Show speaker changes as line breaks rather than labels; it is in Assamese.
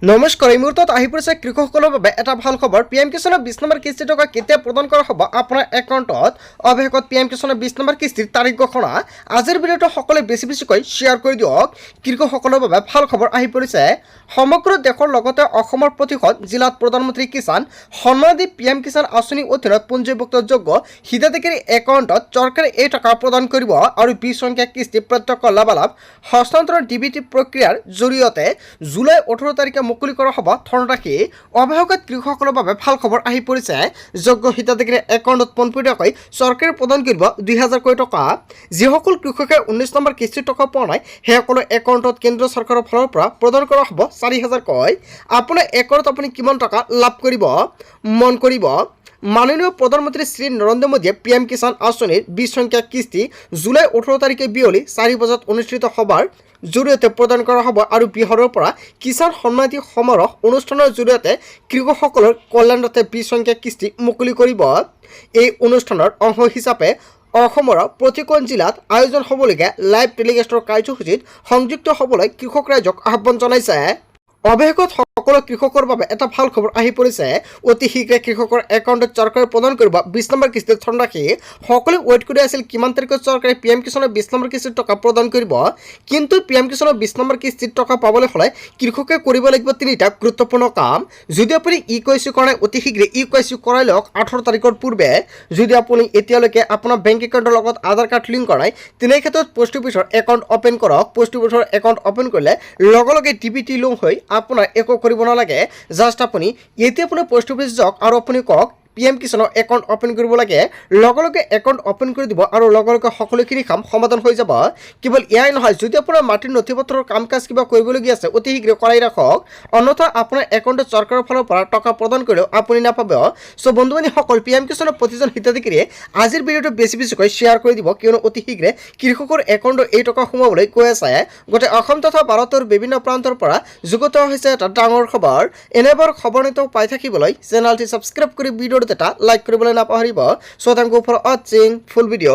নমস্কাৰ, এই মুহূৰ্তত আহি পৰিছে কৃষকসকলৰ বাবে এটা ভাল খবৰ। পি এম কিষাণৰ 20 নম্বৰ কিস্তিৰ টকা কেতিয়া প্ৰদান কৰা হ'ব আপোনাৰ একাউণ্টত? অৱশেষত পি এম কিষাণৰ 20 নম্বৰ কিস্তিৰ তাৰিখ ঘোষণা। আজিৰ ভিডিঅ'টো সকলোৱে বেছি বেছিকৈ শ্বেয়াৰ কৰি দিয়ক। কৃষকসকলৰ বাবে ভাল খবৰ আহি পৰিছে। সমগ্ৰ দেশৰ লগতে অসমৰ প্ৰতিখন জিলাত প্ৰধানমন্ত্ৰী কিষাণ সন্মান নিধি, পি এম কিষাণ আঁচনিৰ অধীনত পঞ্জীভুক্ত যোগ্য হিতাধিকাৰী একাউণ্টত চৰকাৰে এই টকা প্ৰদান কৰিব আৰু 20 সংখ্যা কিস্তি প্ৰত্যক্ষ লাভালাভ হস্তান্তৰ, ডিবিটি প্ৰক্ৰিয়াৰ জৰিয়তে জুলাই 18 তাৰিখে মুকলি কৰা হ'ব ধনৰাশি। অৱশেষত কৃষকসকলৰ বাবে ভাল খবৰ আহি পৰিছে। যোগ্য হিতাধিকাৰীৰ একাউণ্টত পোনপটীয়াকৈ চৰকাৰে প্ৰদান কৰিব 2000কৈ টকা। যিসকল কৃষকে 19 নম্বৰ কিস্তিৰ টকা পোৱা নাই, সেইসকলৰ একাউণ্টত কেন্দ্ৰ চৰকাৰৰ ফালৰ পৰা প্ৰদান কৰা হ'ব 4000কৈ। আপোনাৰ একাউণ্টত আপুনি কিমান টকা লাভ কৰিব, মন কৰিব। মাননীয় প্ৰধানমন্ত্ৰী শ্ৰী নৰেন্দ্ৰ মোদীয়ে পি এম কিষাণ আঁচনিৰ 20 সংখ্যা কিস্তি জুলাই 18 তাৰিখে বিয়লি 4 বজাত অনুষ্ঠিত সভাৰ জৰিয়তে প্ৰদান কৰা হ'ব আৰু বিহাৰৰ পৰা কিষাণ সন্মান নিধি সমাৰোহ অনুষ্ঠানৰ জৰিয়তে কৃষকসকলৰ কল্যাণাৰ্থে 20 সংখ্যা কিস্তি মুকলি কৰিব। এই অনুষ্ঠানৰ অংশ হিচাপে অসমৰ প্ৰতিখন জিলাত আয়োজন হ'বলগীয়া লাইভ টেলিকাষ্টৰ কাৰ্যসূচীত সংযুক্ত হ'বলৈ কৃষক ৰাইজক আহ্বান জনাইছে। অৱশেষত সকলো কৃষকৰ বাবে এটা ভাল খবৰ আহি পৰিছে। অতি শীঘ্ৰে কৃষকৰ একাউণ্টত চৰকাৰে প্ৰদান কৰিব 20 নম্বৰ কিস্তিৰ ধনৰাশি। সকলোৱে ৱেইট কৰি আছিল কিমান তাৰিখত চৰকাৰে পি এম কিষাণৰ 20 নম্বৰ কিস্তিৰ টকা প্ৰদান কৰিব। কিন্তু পি এম কিষাণৰ 20 নম্বৰ কিস্তিৰ টকা পাবলৈ হ'লে কৃষকে কৰিব লাগিব তিনিটা গুৰুত্বপূৰ্ণ কাম। যদি আপুনি ই কে ৱাই চি কৰা নাই, অতি শীঘ্ৰে ই কে ৱাই চি কৰাই লওক 18 তাৰিখৰ পূৰ্বে। যদি আপুনি এতিয়ালৈকে আপোনাৰ বেংক একাউণ্টৰ লগত আধাৰ কাৰ্ড লিংক কৰা নাই, তেনে ক্ষেত্ৰত পোষ্ট অফিচৰ একাউণ্ট অ'পেন কৰক। পোষ্ট অফিচৰ একাউণ্ট অ'পেন কৰিলে লগে লগে ডিবিটি লিংক হৈ আপোনাৰ একো কৰিব নালাগে। জাষ্ট আপুনি এতিয়া আপুনি পোষ্ট অফিচ যাওক আৰু আপুনি কওক পি এম কিষাণৰ একাউণ্ট অ'পেন কৰিব লাগে। লগে লগে একাউণ্ট অ'পেন কৰি দিব আৰু লগে লগে সকলোখিনি কাম সমাধান হৈ যাব। কেৱল এয়াই নহয়, যদি আপোনাৰ মাটিৰ নথি পত্ৰৰ কাম কাজ কিবা কৰিবলগীয়া আছে, অতি শীঘ্ৰে কৰাই ৰাখক। অন্যথা আপোনাৰ একাউণ্টত চৰকাৰৰ ফালৰ পৰা টকা প্ৰদান কৰিলেও আপুনি নাপাব। চ' বন্ধু বান্ধৱীসকল, পি এম কিষাণৰ প্ৰতিজন হিতাধিকাৰীয়ে আজিৰ ভিডিঅ'টো বেছি বেছিকৈ শ্বেয়াৰ কৰি দিব, কিয়নো অতি শীঘ্ৰে কৃষকৰ একাউণ্টত এই টকা সোমাবলৈ গৈ আছে। গোটেই অসম তথা ভাৰতৰ বিভিন্ন প্ৰান্তৰ পৰা যুগুত হৈছে এটা ডাঙৰ খবৰ। এনেবোৰ খবৰ নিতৌ পাই থাকিবলৈ চেনেলটি ছাবস্ক্ৰাইব কৰি ভিডিঅ'টোত এটা লাইক কৰিবলৈ নাপাহৰিব। So thank you for watching full video.